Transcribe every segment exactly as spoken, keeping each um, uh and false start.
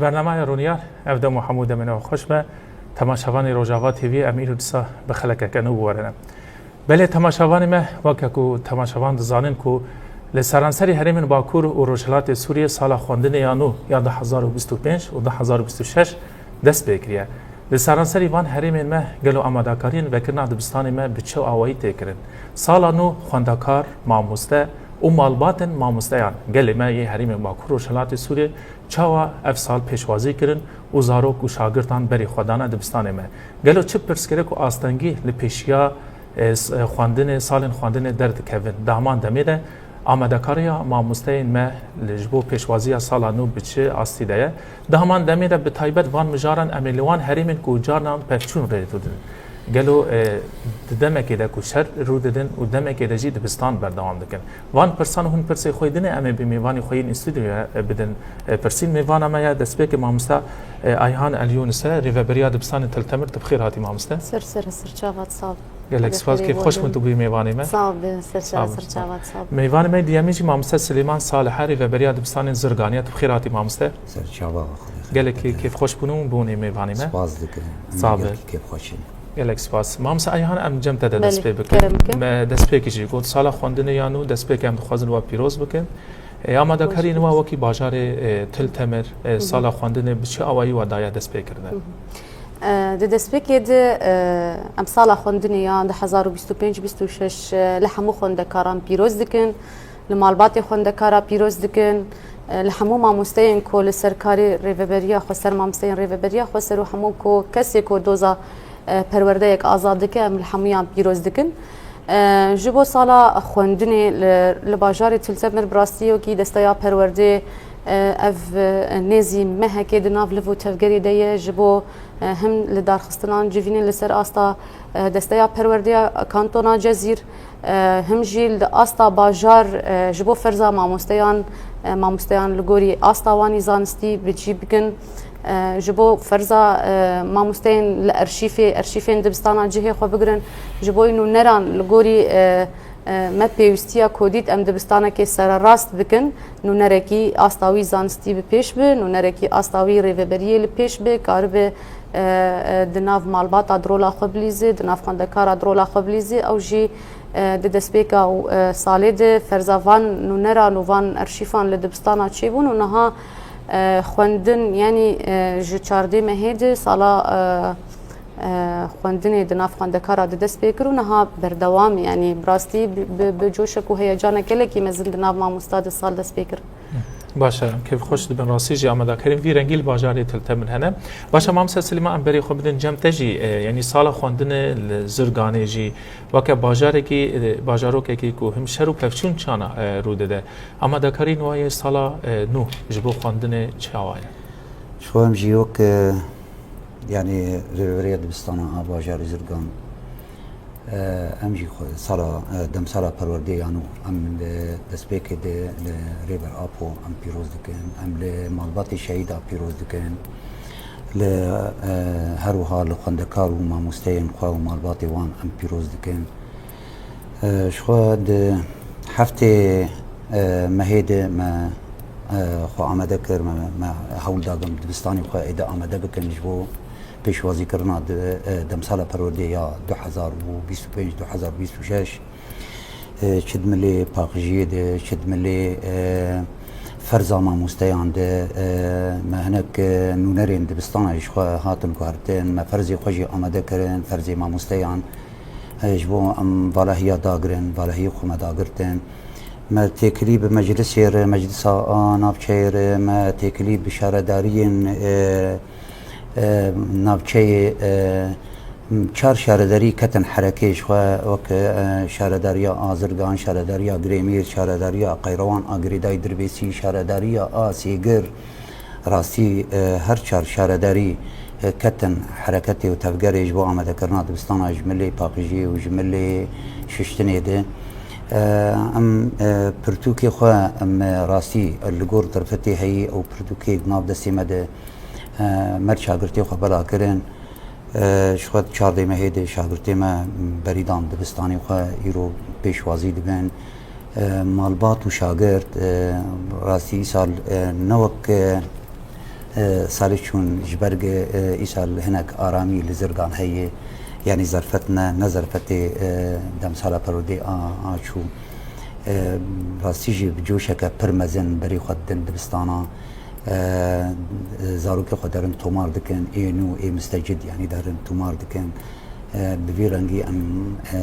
Bernameya Rûniyar, ev dem û hemû demên we xweş be. Temaşevanê Rojava T V, em îro dîsa bi xelekeke nû bi we re ne. Belê temaşevanê me, weke ku temaşevan dizanin ku li seranserî herêmên Bakur û Rojhilatê Sûriyê sala xwendinê ya nû ya du hezar û bîst û pênc û du hezar û bîst û şeş dest pê kiriye. Li seranserî van herêmên me gelo amadakariyên vekirina dibistanê me bi çi awayî tê kirin? Sala nû xwendekar, mamoste û malbatên mamosteyan gelê me yê herêmên Bakur Rojhilatê Sûriyê çawa ev sal pêşwazî kirin û zarok û şagirtan berî xwe dane dibistanê me? Gelo çi pirsgirêk û astengî li pêşiya, e, s-, e, xwendinê, salên xwendinê derdikevin? Di heman demê de amadekariya mamosteyên me li, ji bo pêşwaziya sala nû bi çi astî de ye? Di heman demê de bi taybet van mijaran em ê li wan herêmên ku carnan pevçûn rê didin. Gelo, e, di demekê de ku şer rû didin û demekê de jî dibistan berdewam dikin. Van pirsan û hin pirsê xwe dinê em ê bi mêvanê xwe yên stûdyoya, e, bidin, e, pirsîn. Mêvana me ya destpêkê mamoste, e, Ayhan El Yunus e, rêveberiya dibistanê Til Temir. Tu bi xêr hatî mamoste. Ser ser, ser çavat, sağ ol. Gelek spas, kêf xweş bûn tu bûyî mêvanê me. Sağ ol, ser ser, ser çavat, sağ ol. Mêvanê me diyemîn jî mamoste Silêman Salih e, rêveberiya dibistanên Zirganiye. Tu bi xêr hatî mamoste. Ser çava, Xwedê xêr bike. Gelek kêf xweş bûn û bûnê mêvanê me. Spas dikim. Sağ ol. Gelek kêf xweş in. Gelek spas. Mamoste Ayhan, em cem te de dest pê bikin. Belê, kerem bikin. Me destpêkê jî got, sala xwendinê ya nû destpêkê em dixwazin we pîroz bikin. E, amadekariyên we wekî bajarê, e, Til Temir, e, sala xwendinê bi çi awayî we daye destpêkirine? E, di destpêkê de, e, em sala xwendinê ya du hezar û bîst û pênc bîst û şeş, e, li hemû xwendekaran pîroz dikin. Li malbatê xwendekara pîroz dikin, e, li hemû mamosteyên ku li ser karê rêveberiya xweser, mamosteyên rêveberiya xweser û hemû ku kesê ku doza, e, perwerdeyek azad dike, em li hemûyan pîroz dikin. E, ji bo sala xwendinê li, li bajarê Til Temir bi rastî wekî desteya perwerdê, e, ev, e, nêzî mehekê di nav liv û tevgerê de ye, ji bo, e, him li darxistinan civînên li ser asta, e, desteya perwerdeya kantona Cezîr, E, him jî li asta bajar, e, ji bo ferza mamosteyan, e, mamosteyan li gorî asta wan î zanistî bi cî bikin. E, ji bo ferza, e, mamosteyên li erşîfê, erşîfên dibistana cihê xwe bigirin. Ji bo nûneran li gorî, e, e, me pêwîstiya ku dît em dibistanekê sererast bikin, nûnerekî asta wî zanistî bi pêş bi, nûnerekî asta wî rêveberiyê li pêş bi, karibe, e, e, di nav malbata di rola xwe bilîze, di nav xwendekara di rola xwe bilîze, ew jî e, di destpêka, e, salê de ferza van nûneran û van erşîfan li dibistana çêbûn û niha, e, xwendin, yanî, e, ji çardê mehê de sala, e, e, xwendinê di nav xwendekara de dest pê kir û niha berdewam e. Yanî bi rastî bi, bi, bi coşek û heyecanek gelekî mezin di nav mamosta de sal dest pê kir. Baş e, em kêfxweş dibin. Rastî jî amadekarên vî rengî li bajarê Til Temir hene. Baş e, mamoste Silêman, em berê xwe bidin cem te jî, e, yanî sala xwendinê li Zirganê jî weke bajarekî, e, bajarokekî ku him şer û pevçûn çana, e, rû dide. Amadekarî nû yê sala, e, nû ji bo xwendinê çawa ye? Ji xwe em jî wek, e, yanî rêveberiya dibistana a bajarê Zirgan, e, em jî xwe sala, e, demsala perwerdê ya nû em li destpêkê de li Rêber Apo em pîroz dikin, em li malbatê şehîda pîroz dikin, li, e, her wiha li xwendekar û mamosteyên xwe û malbatê wan em pîroz dikin. E, ji xwe di heftê, e, mehê de me, e, xwe amade kir, me, me hewl da em dibistanê xwe êdî amade bikin ji bo pêşwazîkirina di, e, demsala perwerdê ya du hezar û bîst û pênc, du hezar û bîst û şeş. E, çi di milê paqijiyê de, çi di milê, e, ferza mamosteyan de, e, me hinek, e, nûnerên dibistana ji xwe hatin guhertin, me ferzê xwe jî amade kirin, ferzê mamosteyan. E, ji bo em valahiya dagirin, valahiyê xwe me dagirtin. Me têkilî bi meclisê re, meclisa a navçeyê re, me têkilî bi şaredariyên, e, e, navçeyê, e, çar şaredarî ketin herekê ji xwe, wek, e, şaredariya a Zirgan, şaredariya Girêmîr, şaredariya Qeyrewan a Girêdayî Dirbêsî, şaredariya a Sêgir. Rastî, e, her çar şaredarî, e, ketin hereketê û tevgerê ji bo amadekirina dibistana ji milê paqijiyê û ji milê şiştinê de. E, em, e, pirtûkê xwe, em, e, rastî, e, li gor derfetê heyî, ew pirtûkê di nav destê me de, e, me şagirtê xwe bela kirin. E, ji xwe çardê mehê de şagirtê me berî dan dibistanê xwe, îro pêşwazî dibin. E, malbat û şagirt, e, rastî îsal, e, ne wek, e, E, salê çûn ji ber ge, e, îsal hinek aramî li Zirgan heye, yanî zerfet ne, ne zerfetê, e, demsala perwerdê a, a çû. E, rastî jî bi coşeke pir mezin berî xwe didin dibistana. E, zarokê xwe derin tomar dikin, ê nû, ê mistecid, yanî derin tomar dikin. E, bi vî rengî em, e,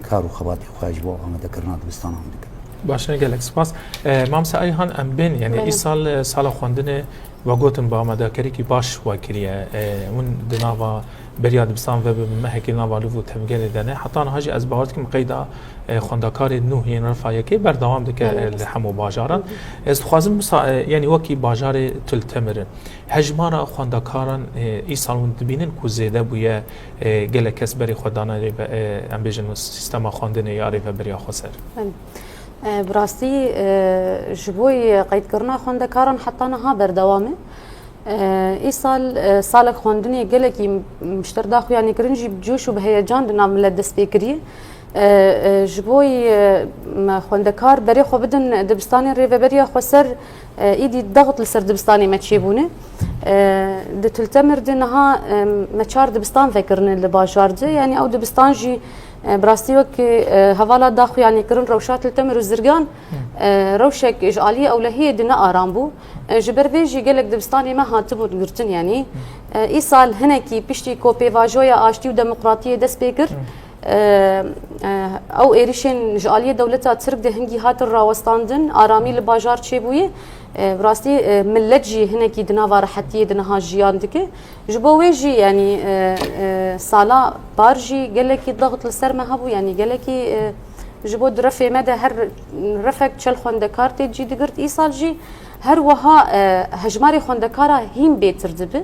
kar û xebatê xwe ji bo amadekirina dibistanan dikin. Baş e, gelek spas. E, Mamse Ayhan, em bên, yanî Belê. Îsal, e, sala xwendinê we gotin bi amadekariyekî baş we kiriye. E, hûn di nava beriya dibistan ve bi mehekî nava lûv û tevgelê de ne. Heta niha jî ez bawer dikim qeyda, e, xwendekarê nû yên refa yekê berdewam dike, Belê. e, li hemû bajaran. Ez dixwazim wisa, e, yanî wekî bajarê Til Temir. Hejmara xwendekaran, e, îsal hûn dibînin ku zêde bûye, e, gelek kes berê xwe dane rêve-, e, em bêjin sîstema xwendinê ya rêveberiya xweser? Belê. E, bi rastî, e, ji bo qeydkirina xwendekaran heta niha berdewam e. E, îsal, e, salek xwendinê gelekî m-, ji ter daxuyanîkirin jî bi coş û bi heyecan di nav milet dest pê kiriye. E, e, ji bo, e, me xwendekar berê xwe bidin dibistanên rêveberiya xweser, e, îdî daxit li ser dibistanê me çêbûne. E, di Til Temir de niha, e, me çar dibistan vekirine li bajar de. Yanî ew dibistan jî, e, bi rastî wek, e, hevala daxuyanîkirin rewşa Til Temir û Zirgan, e, rewşek ji aliyê ewlehiyê de ne aram bû. E, ji ber vê jî gelek dibistanê me hatibûn girtin, yanî. E, îsal hinekî piştî ku pêvajoya aştî û demokratiyê dest pê kir, e, e, ew êrişên ji aliyê dewleta Tirk de hingî hatin rawestandin, aramî li bajar çêbûye. E, bi rastî, e, millet jî hinekî di nava rehetiyê de niha jiyan dike. Ji bo wê jî, yanî, e, e, sala par jî gelekî daxit li ser me hebû, yanî gelekî, e, ji bo di refê me de her refek çel xwendekar tê cî digirt. Îsal jî her wiha, e, hejmarê xwendekara hîn bêtir dibe.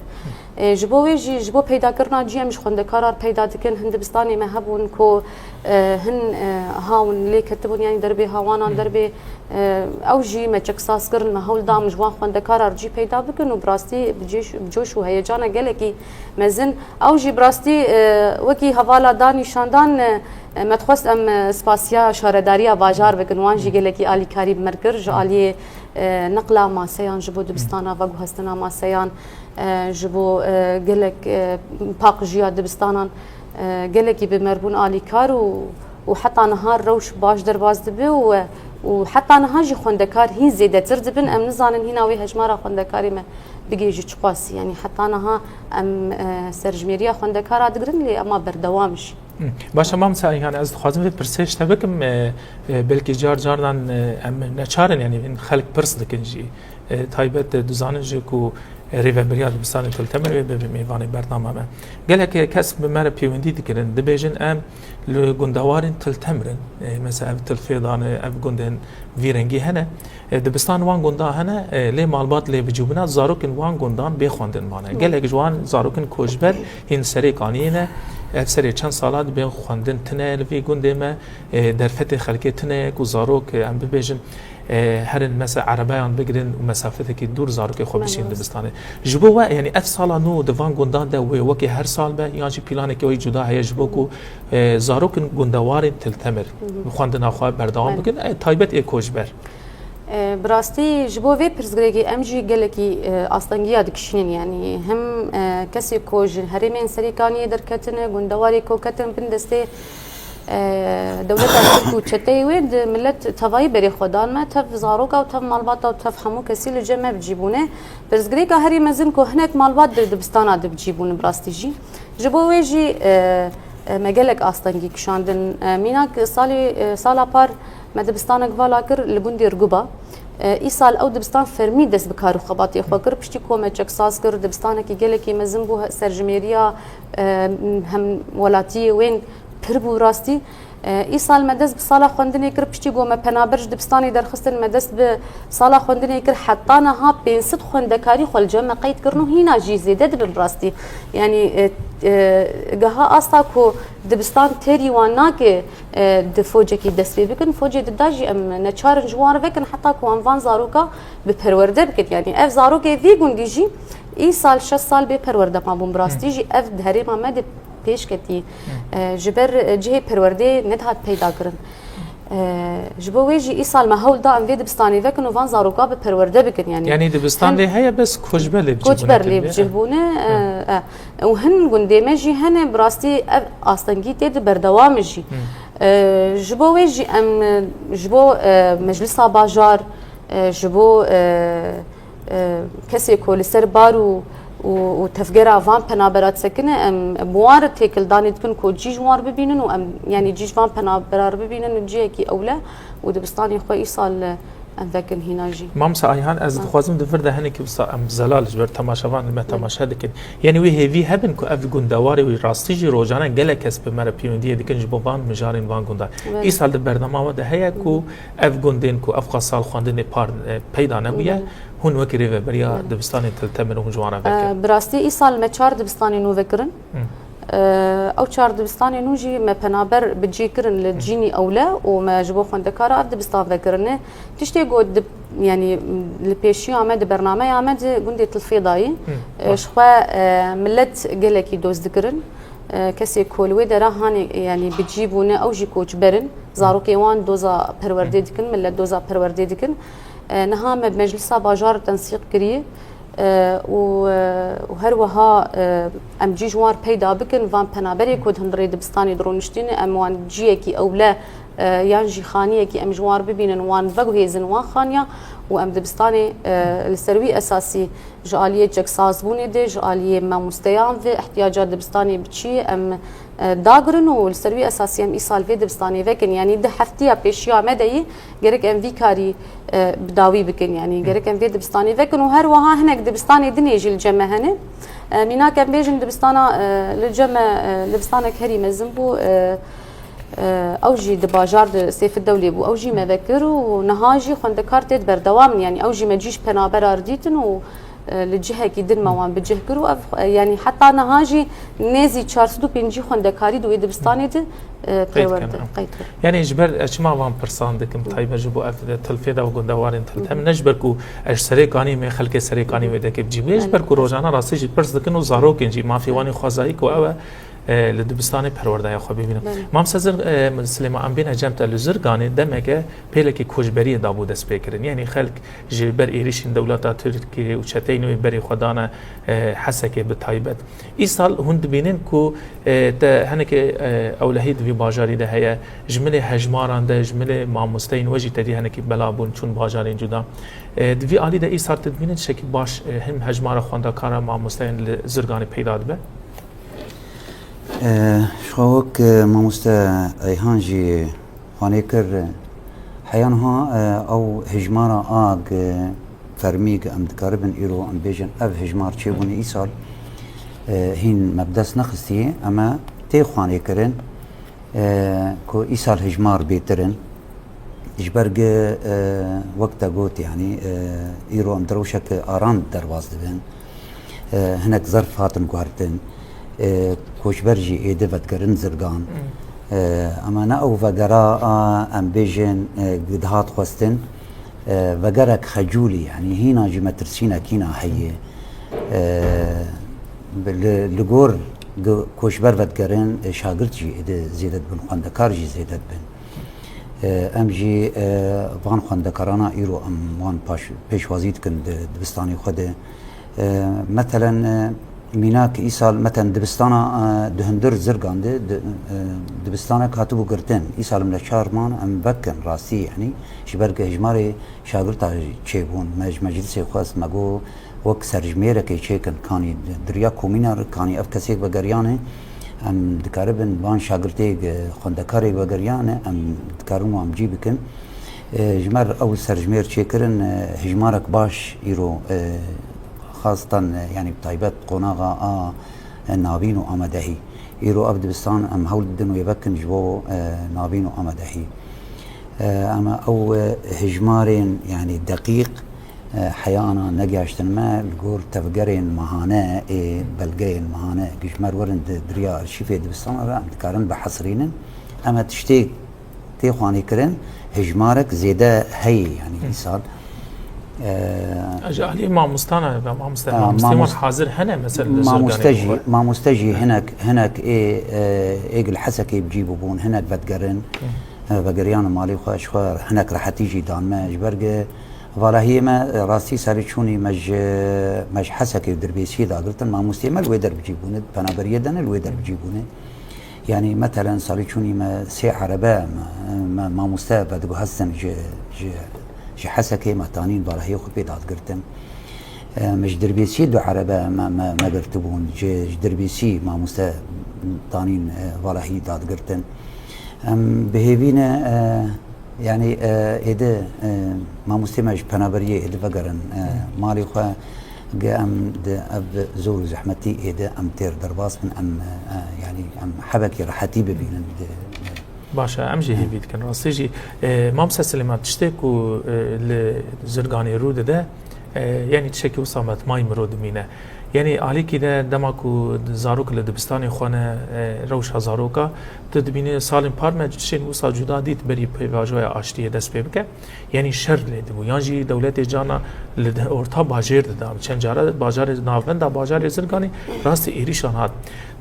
E, ji bo wê jî, ji bo peydakirina cî em ji xwendekaran peyda dikin. Hin dibistanê me hebûn ku, e, hin, e, hawin lê ketibûn, yanî derbê hawanan, derbê, e, ew jî me çeksaz kirin, me hewl da em ji wan xwendekaran cî peyda bikin û bi rastî bi cêş-, bi coş û heyecana gelekî mezin. Ew jî bi rastî, e, wekî hevala da nîşandan, e, e, me dixwest em, e, spasiya şaredariya bajar bikin. Wan jî gelekî alîkarî bi me re kir ji aliyê, e, neqla maseyan, ji bo dibistana veguhestina maseyan, e, ji bo, e, gelek, e, paqijiya dibistanan, e, gelekî bi me re bûn alîkar û, û heta niha rewş baş derbas dibe û, û heta niha jî xwendekar hîn zêdetir dibin. Em nizanin hîna wê hejmara xwendekarê me bigihê ji çiqasî. Yanî heta niha em, e, serjimêriya xwendekara digirin, lê ema berdewam jî. Hı. Baş e, Mamse Ayhan, ez dixwazim vê pirsê ji te bikim. E, e, belkî car carinan, e, em neçar in, yanî hin xelk pirs dikin jî. E, taybet, e, dizanin jî ku, e, rêveberiya dibistanê Til Temir wê bibe mêvanê bernama me. Gelek, e, kes bi me re pêwendî dikirin, dibêjin em li gundewarên Til Temir in. E, mesela ev Til Fêdan e, ev gundên vî rengî hene. E, dibistan wan gunda hene, e, lê malbat lê bicûbûna zarokên wan gundan bê xwendin mane. Gelek ji wan zarokên koçber hîn serê kaniyê ne. Ev serê çend sala dibên xwendin tine li vî gundê me. E, derfetê xelkê tine ye ku zarok, e, em bibêjin, e, herin mesela erebeyan bigirin û mesafetekî dûr zarokê xwe bişîn dibistanê. Ji bo we, yanî ev sala nû di van gundan de wê wekî her sal be, yan jî planekê wê cuda heye ji bo ku, e, zarokên gundewarên Til Temir bi xwendina xwe berdewam bikin, e, taybet ê koçber? E, bi rastî ji bo vê pirsgirêkê em jî gelekî, e, astengiya dikişînin, yanî him, e, kesê ku ji herêmên Serêkaniyê derketine, gundewarê ku ketin bin destê, e, dewleta Tirk û çeteyê wê, di millet tevayî berê xwe dan me, tev zaroka û tev malbata û tev hemû kesî li cem me bi cî bûne. Pirsgirêka herî mezin ku hinek malbat di dibistana de bi cî bûne bi rastî jî. Ji bo wê jî, e, e, me gelek astengî kişandin. E, mînak salê, e, sala par me dibistanek vala kir li gundê Riguba. E, îsal ew dibistan fermî dest bi kar û xebatê xwe kir. Piştî ku me çeksaz kir, dibistanekî gelekî mezin bû, he-, serjimêriya, e, hemwelatiyê wên pir bû rastî. E, îsal me dest bi sala xwendinê kir, piştî ku me penaber ji dibistanê derxistin, me dest bi sala xwendinê kir, heta niha pênc sed xwendekarî xwe li cem me qeyd kirin û hîna jî zêde dibin rastî. Yanî, e, e, geha asta ku dibistan têrî wan nake, e, di focekî dest pê bikin, focê di da jî em neçar in ji wan re vekin heta ku em van zaroka bi perwerde bikin. Yanî ev zarokê vî gundî jî îsal şeş sal bê perwerde mabûn bi rastî jî ev di herêma me de pêş ketî. E, ji ber, e, cihê perwerdê nedihat peyda kirin. E, ji bo wê jî îsal me hewl da em vê dibistanê vekin û van zaroka bi perwerde bikin, yanî. Yanî dibistan lê heye, bes koçber lê bi cih bûne. Koçber lê bi cih bûne, e, e. Û hin gundê me jî hene, bi rastî ev astengî tê de berdewam e jî. E, ji bo wê jî em, e, ji bo, e, meclisa bajar, e, ji bo, e, e, kesê ku li ser bar û, û, û tevgera van penabera disekine, em, em bi wan re têkildanê dikin ku cî ji wan re bibînin û em, yanî cî ji van penabera re bibînin û cihekî ewle û dibistanê xwe îsal, e, em vekin hîna jî. Mamosta Ayhan, ez dixwazim di vir de hinekî wisa em zelal ji ber temaşevan li me temaşe dikin. Yanî wê hêvî hebin ku ev gundewarê wî rastî jî rojane gelek kes bi me re pêwendiyê dikin ji bo van mijarên van gundan. Belê. Îsal di bernama we de heye ku ev gundên ku ev qas sal xwendinê par, e, peyda nebûye, hûn wekî rêveberiya dibistanê Til Temirê hûn ji wan re vekin. E, bi rastî îsal me çar dibistanên nû vekirin. E, ew çar dibistanên nû jî me penaber bi cî kirin li cînî ewle û me ji bo xwendekara ev dibistan vekirine. Tiştê ku di, yanî, li pêşiya me, di bernameya me de gundê Til Fêdayî, e, ji xwe, e, millet gelekî doz dikirin. E, kesê ku li wê dera hanê, yanî bi cî bûne, ew jî koçber in. Zarokê wan doza perwerdê dikin, millet doza perwerdê dikin. E, niha me bi meclisa bajar re tensîq kiriye, e, û, e, û her wiha, e, em cî ji wan re peyda bikin, van penaberê ku di hundirê dibistanê de rûniştîne, em wan ciyekî ewle, e, yan jî xaniyekî em ji wan re bibînin, wan veguhêzin wan xaniya û em dibistanê, e, li ser wî esasî ji aliyê çeksazbûnê de, ji aliyê mamosteyan ve ihtiyaca dibistanê bi çi ye, em, e, dagirin û li ser wî esasî em îsal vê dibistanê vekin. Yanî di heftiya pêşiya me de yî gerek em vî karî, e, bi dawî bikin. Yanî gerek em vê dibistanê vekin û her wiha hinek dibistanê dinê jî li cem me hene. E, mînak em bêjin dibistana, e, li cem me, e, dibistanek herî mezin bû. E, e, ew jî di bajar de Sêfid Dewlê bû. Ew jî me vekir û niha jî xwendekar tê di berdewam in. Yanî ew jî me cî ji penabera re dîtin û e, li cihekî din me wan bi cih kir û ev, e, yanî heta niha jî nêzî çar sed û pêncî xwendekarî di wê dibistanê de, e, perwerde qeyd kir. Yanî ji ber ez çima van pirsan dikim, taybet ji bo ev Til Fêda û gundewarên Til Temirê, ne ji ber ku ez ji Serêkaniyê me, xelkê Serêkaniyê wê dekê bi cî bûye, ji ber ku rojane rastî jî pirs dikin û zarokên jî mafê wan ê xwezayî ku ew e, e, li dibistanê perwerdeya xwe bibînin. Belê. Mam Sezer, e, Silêman, em bêne cem te li Zirganê demeke pêlekê koçberiyê dabû destpêkirin. Yanî xelk ji ber êrîşên dewleta Tirkiyê û çeteyên wê berê xwe dane, e, Hesekê bi taybet. Îsal hûn dibînin ku, e, te hinekê, e, ewlehî di vî bajarî de heye, ji milê hejmaran de, ji milê mamosteyên we jî te dî hinekî bela bûn, çûn bajarên cuda. E, di vî alî de îsal tu dibînî tiştekî baş, e, him hejmara xwendekara mamosteyên li Zirganê peyda dibe? E, ji xwe wek, e, mamoste Eyhan jî xwanê kir, e, heya niha, e, ew hejmara a ge fermî ge em dikaribin îro em bêjin ev hejmar çêbûne îsal, e, hîn me bi dest nexistiye, eme tê xwanê kirin, e, ku îsal hejmar bêtir in. Ji ber ge, e, wek te got, yanî, e, îro em di rewşeke aran derbas dibin. E, hinek zerf hatin guhertin. E, koçber jî êdî vedigerin Zirgan. E, ema ne ew vegera a, em bêjin, e, dihat xwestin, e, vegerek xecûlî, yanî hîna jî metirsînek hîna heye. E, li, li gor ge-, koçber vedigerin, e, şagirt jî êdî zêde dibin, xwendekar jî zêde dibin. E, em jî, e, van xwendekarana îro em wan paş-, pêşwazî dikin di dibistanê xwe de. E, metelen, e, mînak îsal, meten dibistana, e, di hundir Zirgan de, di, e, dibistanek hatibû girtin. Îsal em li çar man, em vekin rastî, yanî ji ber ku hejmarê şagirta çêbûn, me ji meclisê xwest, me got, wek serjimêrekê çêkin, kanî di riya komîna re, kanî ev kesê vegeriyane, em dikaribin van şagirtê, e, xwendekarê vegeriyane, em dikarin wan cî bikin. E, ji me re ew serjimêr çêkirin, e, hejmarek baş îro, e, xastan, e, yanî bi taybet qonaxa a, e, navîn û amadehî. Îro ev dibistan em hewl didin wê vekin ji bo, e, navîn û amadehî. E, em ew, e, hejmarên, yanî deqîq, e, heya ana negihaştin me, li gor tevgerên mehane, ê belgeyên mehane, ji me re werin di, di riya arşîvê dibistana re em dikarin bihesirînin. Em e tiştê tê xwanê kirin, hejmarek zêde heye, yanî îsal. E, ji aliyê mamostana ve, mamoste, e, mamosteyên wan hazir hene, mesela, li Zirganê jî, mamoste jî hinek, hinek ê, e, ê li Hesekê bi cî bûbûn, hinek vedigerin. Vegeriyan malê xwe, ji xwe hinek rehetî jî dan me. Ji ber ge valahiyê me, rastî serê çûnî me ji, me ji Hesekê û Dirbêsiyê dagirtin. Mamostê me li wê derbicî bûne, di penaberiyê de ne, li wê derbicî bûne. Yanî metelen serê çûnî me sê erebe me, me mamoste vediguhestin ji, ji, ji Hesekê me tanîn valahiyê xwe pê dadgirtin. Em ji Dirbêsiyê du erebe me, me, me girtibûn. Ji, ji Dirbêsî mamoste tanîn, e, valahî dadgirtin. Em bi hêvî ne, e, yanî, e, êde, e, mamostê me ji penaberiyê êde vegerin, e, malê xwe, ge em di ev zor û zehmetî êde em têr derbas bin, em, e, e, yanî em hebekî rehetî bibînin di, di Baş e, em jî hêvî dikin. Rastî jî, e, Mamse Silêman, tiştê ku, e, li Zirganê rû dide, e, yanî tiştekî wisa me di may mirov dimîne. Yanî alîkî de dema ku zarok li dibistanê xwe ne, e, rewşa zaroka, tu dibînî salên par me tiştên wisa cuda dît berî pêvajoya aştiyê dest pê bike. Yanî şer lê dibû. Yan jî dewletê cana li de-, orta bajêr dida. Çend cara bajarê navbenda bajarê Zirganê rastî êrîşan hat.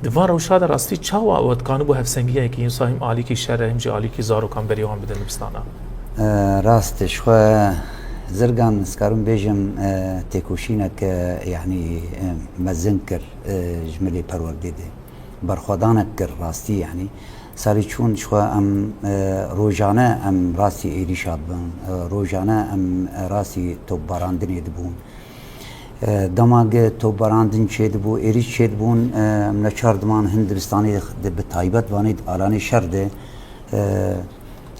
Di van rewşa de rastî çawa we dikanibû hevsengiyekî, însa him alîkî şer e, him jî alîkî zarokan berî wan bidin dibistana? E, rast e, ji xwe Zirgan, ez karim bêjim, e, têkoşîneke, yanî, e, mezin kir, e, ji milê perwerdê de. Berxwedanek kir rastî, yanî. Serê çûn ji xwe em, e, rojane em rastî êrîşa dibin, e, rojane em, e, rastî topbarandinê dibûn. E, dema ge topbarandin çêdibû, êrîş çêdibûn, e, em neçar diman hin dibistanê de, bi taybet vanê di alanê şer de, e,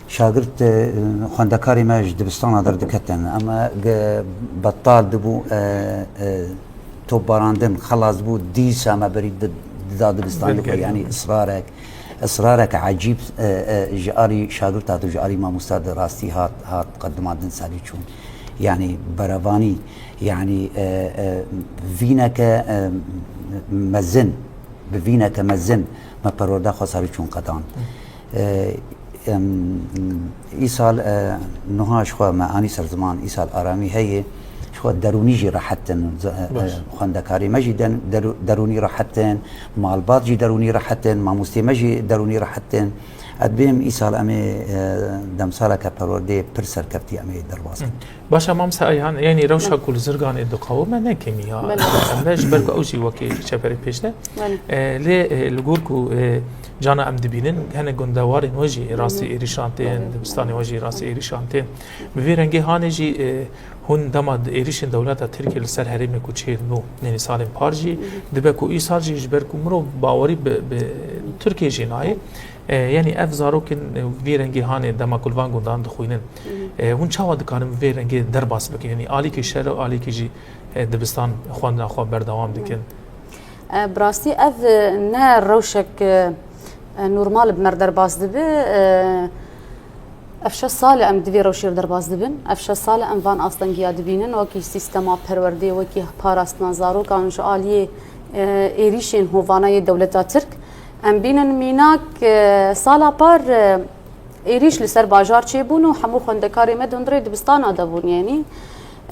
şagirt, e, xwendekarê me ji dibistana derdiketin. Em, e, ge betal dibû, e, e, topbarandin xelas bû, dîsa me berî di-, dida dibistanê xwe, Belge. Yanî israrek, israrek ecîb, e, e, ji alî şagirta de, ji alî mamosta de rastî hat, hat qedimandin serî çûn. Yanî berevanî, yanî, e, e, vîneke, e, mezin, bi vîneke mezin me perwerda xwe serî çûn qedand. E, em, îsal, e, nuha ji xwe me anî ser ziman, îsal aramî heye, ji xwe derûnî jî rehet in, z-, e, Baş. Xwendekarê me jî den-, derû-, derûnî rehet in, malbat jî derûnî rehet in, mamostê me jî derûnî rehet in. Ez dibêm îsal em ê, e, demsaleke perwerdeyê pir serkeftî em ê derbas bikin. Baş e, Mamse Ayhan, yanî rewşa Belê. Ku li Zirganê diqewime ne kemî ya. Belê. Em ne ji ber ku ew jî wekî çeperê pêş de. Belê. E, lê, e, li gor ku, e, cana em dibînin, hinek gundewarên we jî rastî êrîşan tên, dibistanê we jî rastî êrîşan tên. Bi vî rengê hanê jî, e, hûn dema di êrîşên dewleta Tirkiyê li ser herêmê ku çêdibû, yanî salên par jî, dibe ku îsal jî ji ber ku mirov bawerî bi, bi Tirkiyê jî nayê. E, yanî ev zarokên, e, vî rengî hanê dema ku li van gundan dixwînin. E, hûn çawa dikarin vê rengê derbas bikin? Yanî alîkî şer û alîkî jî, e, dibistan xwendina xwe berdewam dikin. E, bi rastî ev, e, ne rewşek, e, e, normal bi me re derbas dibe. E, ev şeş sal e em di vê rewşê re derbas dibin. Ev şeş sal e em van astengiya dibînin, wekî sîstema perwerdê, wekî parastina zarokan ji aliyê, e, êrîşên hovana yê dewleta Tirk. Em bînin mînak, e, sala par, e, êrîş li ser bajar çêbûn û hemû xwendekarê me di hundirê dibistana de bûn, yanî,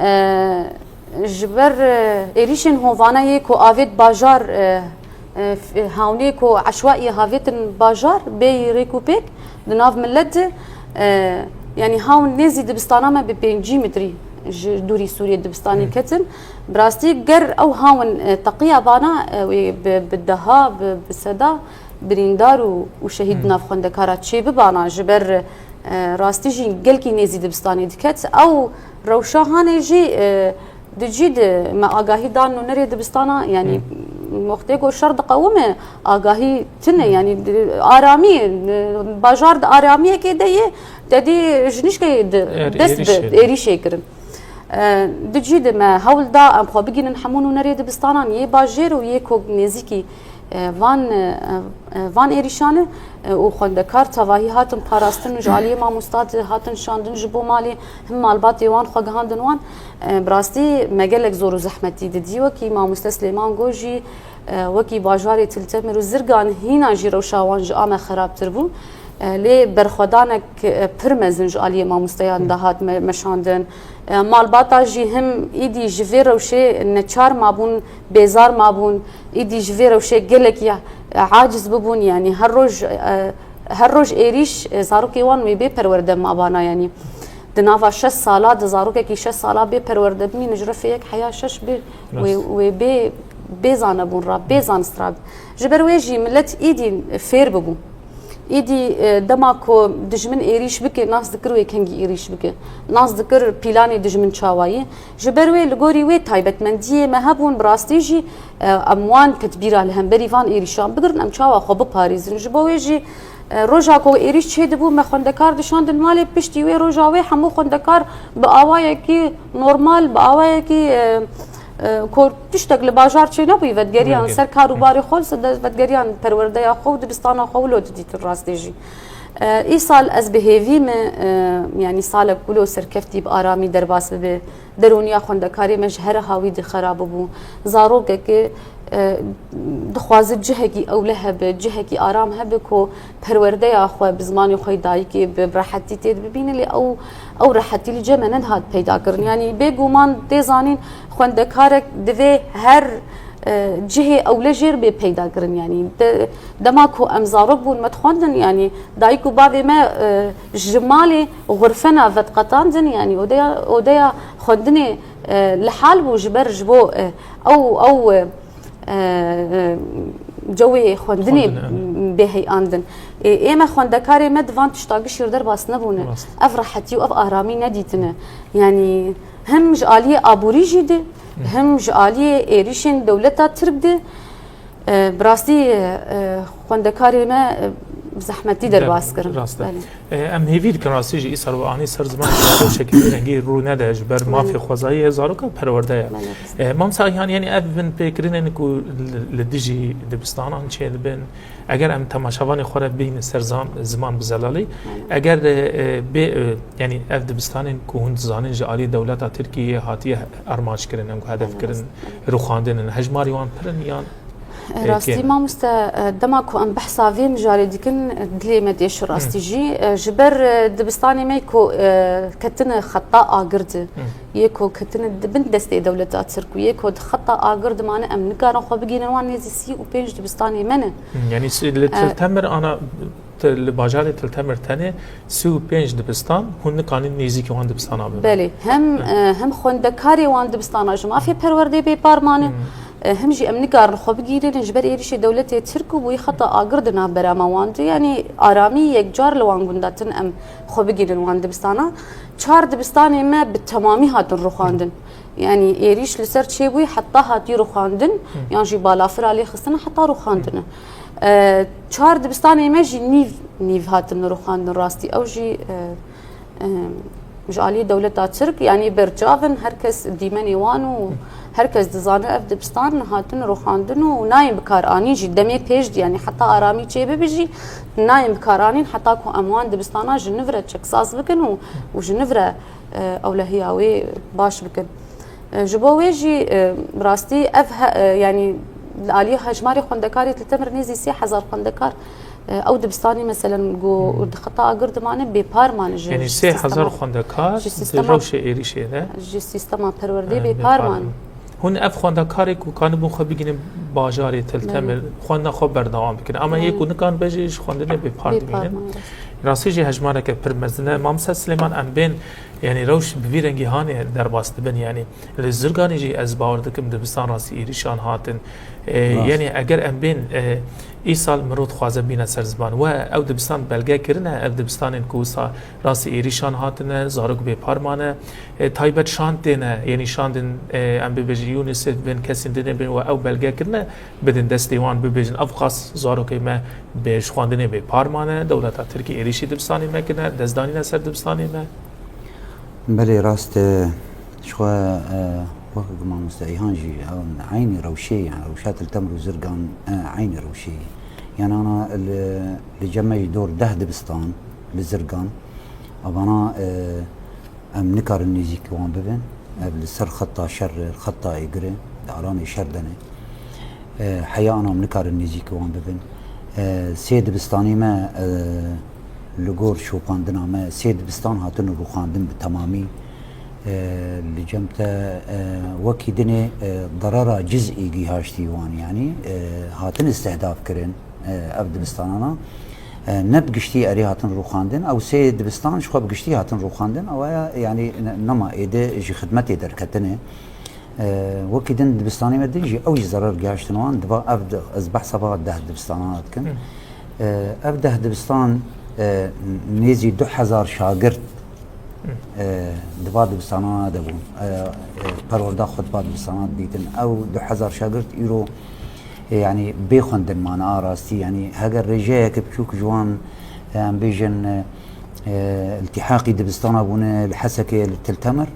e, ji ber, e, êrîşên hovane yê ku avêt bajar, e, e, f-, hawnê ku eşwaiyê havêtin bajar bêyî rêk û pêk di nav millet de, e, yanî hawn nêzî dibistana me bi pêncî metrî ji dûrî Sûriyê dibistanê Hmm. ketin. Bi rastî ger ew hawn, e, teqiya bana, e, wê bi, bi deha, bi, bi seda birîndar û, û şehîd Hmm. di nav xwendekara çê bibana, ji ber, e, rastî jî gelkî nêzî dibistanê diket. Ew rewşa hanê jî, e, di cî de me agahî dan nûnerê dibistana, yanî Hmm. wextê ku şer diqewime, agahî tune, Hmm. yanî di aramiyê, e, bajar di aramiyekê de ye, te dî ji nişkê di Êr-, dest bi êrîşê. êrîşê kirin. E, di cî de me hewl da em xwe bigihînin hemû nûnerê dibistanan yê bajêr û yê ku nêzîkî, e, van, e, e, van êrîşan e, e, û xwendekar tevahî hatin parastin û ji aliyê mamosta de hatin şandin ji bo malê him malbatê wan xwe gihandin wan. E, bi rastî me gelek zor û zehmetî didî, wekî mamoste Silêman got jî, e, wekî bajarê Til Temir û Zirgan hîna jî rewşa wan ji a me xerabtir bû. E, lê berxwedanek, e, pir mezin ji aliyê mamosteyan de hat me-, meşandin. E, malbata jî him îdî ji vê rewşê neçar mabûn, bêzar mabûn. Îdî ji vê rewşê gelek ya, e, aciz bibûn, yanî her roj, e, Her roj êrîş, e, zarokê wan wê bê perwerde mabana, yanî di nava şeş sala, di zarokekî şeş sala bê perwerde bimîne, ji refê yek heya şeş bê, wê, Rast. wê bê, bê zanebûn ra, bê zanist ra. Ji ber wê jî millet îdî fêr bibû. Îdî, e, dema ku dijmin êrîş bike, nas dikir wê kengî êrîş bike. Nas dikir pîlanê dijmin çawa ye. Ji ber wê li gorî wê taybetmendiyê me hebûn, bi rastî jî, e, em wan tedbîra li hemberî van êrîşan bigirin, em çawa xwe biparêzin. Ji bo wê jî, e, roja ku êrîş çêdibû, me xwendekar dişandin malê, piştî wê roja wê hemû xwendekar bi awayekî normal, bi awayekî, e, e, ku tiştek li bajar çênebûyî, vedgeriyan Vengeriyan. ser kar û barê xwe, li ser de-, vedgeriyan perwerdeya xwe û dibistana xwe wilo didîtin rastê jî. E, îsal ez bi hêvî me, e, yanî salek wilo serkeftî bi aramî derbas bibe. Derûniya xwendekarê me ji here hawî de xera bibû. Zarokekê, e, dixwaze cihekî ewle hebe, cihekî aram hebe ku perwerdeya xwe bi zimanê xwe yê dayikê bi rehetî tê de bibîne, lê ew, ew rehetî li cem me nedihat peyda kirin. Yanî bêguman tê zanîn xwendekarek divê her, e, cihê ewle jêr bê peyda kirin. Yanî de-, dema ku em zarok bûn me dixwendin, yanî dayik û bavê me, e, ji malê xurfena vediqetandin, yanî odeya, odeya xwendinê, e, li hal bû ji ber ji bo, e, ew, ew, e, e, cewê xwendinê Xwendin, evet. bê heyandin. Ê, ê me xwendekarê me di van tişta gişî re derbas nebûne. Rast. Ev rehetî û ev aramî nedîtine. Yanî hem ji aliyê aborî jî de, Hı. hem ji aliyê êrîşên dewleta Tirk de, e, bi rastî, e, xwendekarê me, e, zehmetî derbas kirin. Rast e. Belê. E, em hêvî dikin rastî jî îsal we anî ser ziman, rewşeke vî rengî rû nede ji ber Belê. mafê xwezayî ye, zaroka perwerde ye. Belê, rast. E, Mamsa Ayhan, yanî ev binpêkirinên ku li, li dijî dibistanan çêdibin, eger em temaşevanê xwe re bîne ser zam-, ziman bi zelalî, Belê. eger, e, e, bê, e, yanî ev dibistanên ku hûn dizanin ji alî dewleta Tirkiyê hatiye armanc kirin, em ku hedef Belê, kirin, rast. rûxandin in, hejmarî wan pir in yan Rastî, Eke. mamoste, e, dema ku em behsa vê mijarê dikin, e, dilê me têşi rastî Hı. jî. E, ji ber, e, dibistanê me ku, e, ketine xeta agir de, Hı. yê ku ketine di bin destê dewleta Tirk û yê ku di xeta agir de mane, em nikarin xwe bigihînin wan nêzî sî û pênc dibistanê me ne. Hı, yanî si-, li E, Til Temir ana, te-, li bajarê Til Temir tenê sî û pênc dibistan, hûn nikarin nêzîkî wan dibistana bibin. Belê, hem, Hı. e, hem xwendekarê wan dibistana ji mafê perwerdê bêpar mane, Hı. E, hem jî em nikarin xwe bigihînin ji ber êrîşê dewletê Tirk û bûyî xeta agir di navbera me wan de. Yanî aramî yekcar li wan gunda tune em xwe bigihînin wan dibistana. Çar dibistanê me bi temamî hatin rûxandin. Yanî êrîş li ser çêbûyî heta hatî rûxandin, Hı. yan jî balafira lê xistine heta rûxandine. E, çar dibistanê me jî nîv, nîv hatin rûxandin rastî. Ew jî, e, Em, ji alî dewleta Tirk, yanî berçav in, her kes dîmenê wan û her kes dizane ev dibistan hatin rûxandin û nayên bikaranîn jî. Demê pêş de, yanî heta aramî çêbibe jî, nayên bikaranîn heta ku em wan dibistana ji nû re çeksaz bikin û, û ji nû re, e, ewlehiya wê baş bikin. E, ji bo wê jî, e, bi rastî ev he-, e, yanî li alî hejmarê xwendekarê Til Temir nêzî sê hezar xwendekar, e, ew dibistanê meselen ku Hmm. di xeta agir dimane bêpar mane ji, Yanî ji sê hezar sîstema, xwendekar ji di sîstema, rewşê êrîşê de, ji sîstema perwerdê e, bêpar bêpar mane. mane. Hûn ev xwendekarê ku kanibûn xwe bigihînin bajarê Til Belê. Temir, xwendina xwe berdewam bikin. Ama yê Belê. ku nikan be jî ji xwendinê bêpar Bêpar dimînin. mane, rast. Rastî jî hejmareke pir mezin e. Mamoste Silêman, em bên Yanî rewş bi vî rengî hanê derbas dibin, yanî li Zirganê jî ez bawer dikim dibistan rastî êrîşan hatin. E, Rast. yanî eger em bên, e, îsal mirov dixwaze bîne ser ziman. We ew dibistan belge kirine, ev dibistanên ku wisa rastî êrîşan hatine, zarok bêpar mane, e, taybet şand têne, yanî şandin, e, em bibêjin UNICEF bin, kesên din ê bin, we ew belge kirine, bidin destê wan bibêjin, ev qas zarokê me bê ji xwendinê bêpar mane, dewleta Tirkî êrîşî dibistanê me kirine, destdanîne ser dibistanê me. Belê, rast e, ji xwe, e, wek ku mamoste Eyhan jî, ew eynî rewşê, yani rewşa Til Temir û Zirgan, e, eynî rewşê ye. Yani ana li, li cem me jî dor deh dibistan li Zirgan. Evana, e, em nikarin nêzîkî wan bibin. Ev li ser xeta şer e, xeta êgir e, di aramê şer de ne. E, heya ana em nikarin nêzîkî wan bibin. E, sê dibistanê me, e, li gor şopandina me, sê dibistan hatin rûxandin bi temamî. E, li cem te, e, wekî dinê, e, darara cizî gihaştî wan, yanî, e, hatin istihdaf kirin, e, ev dibistanana. e, ne bi giştî erê hatin rûxandin, ew sê dibistan ji xwe bi giştî hatin rûxandin, ew ya, yanî ne-, nema êdî ji xidmetê derketine. E, wekî din dibistanê me din jî ew jî zerar gihiştin wan, diva ev di-, ez behsa va deh dibistanan dikim. Hı. E, ev deh dibistan, e, nêzî du hezar şagirt, Hı. e, di va dibistanan de bûn. E, e, perwerda xwe di va dibistanan didîtin. Ew du hezar şagirt îro, e, yanî bê xwendin mane a rastî. Yanî heger rêjeyeke biçûk ji wan, e, em bêjin, e, e, iltîhaqî dibistana bûne li Hesekê, li Til Temir,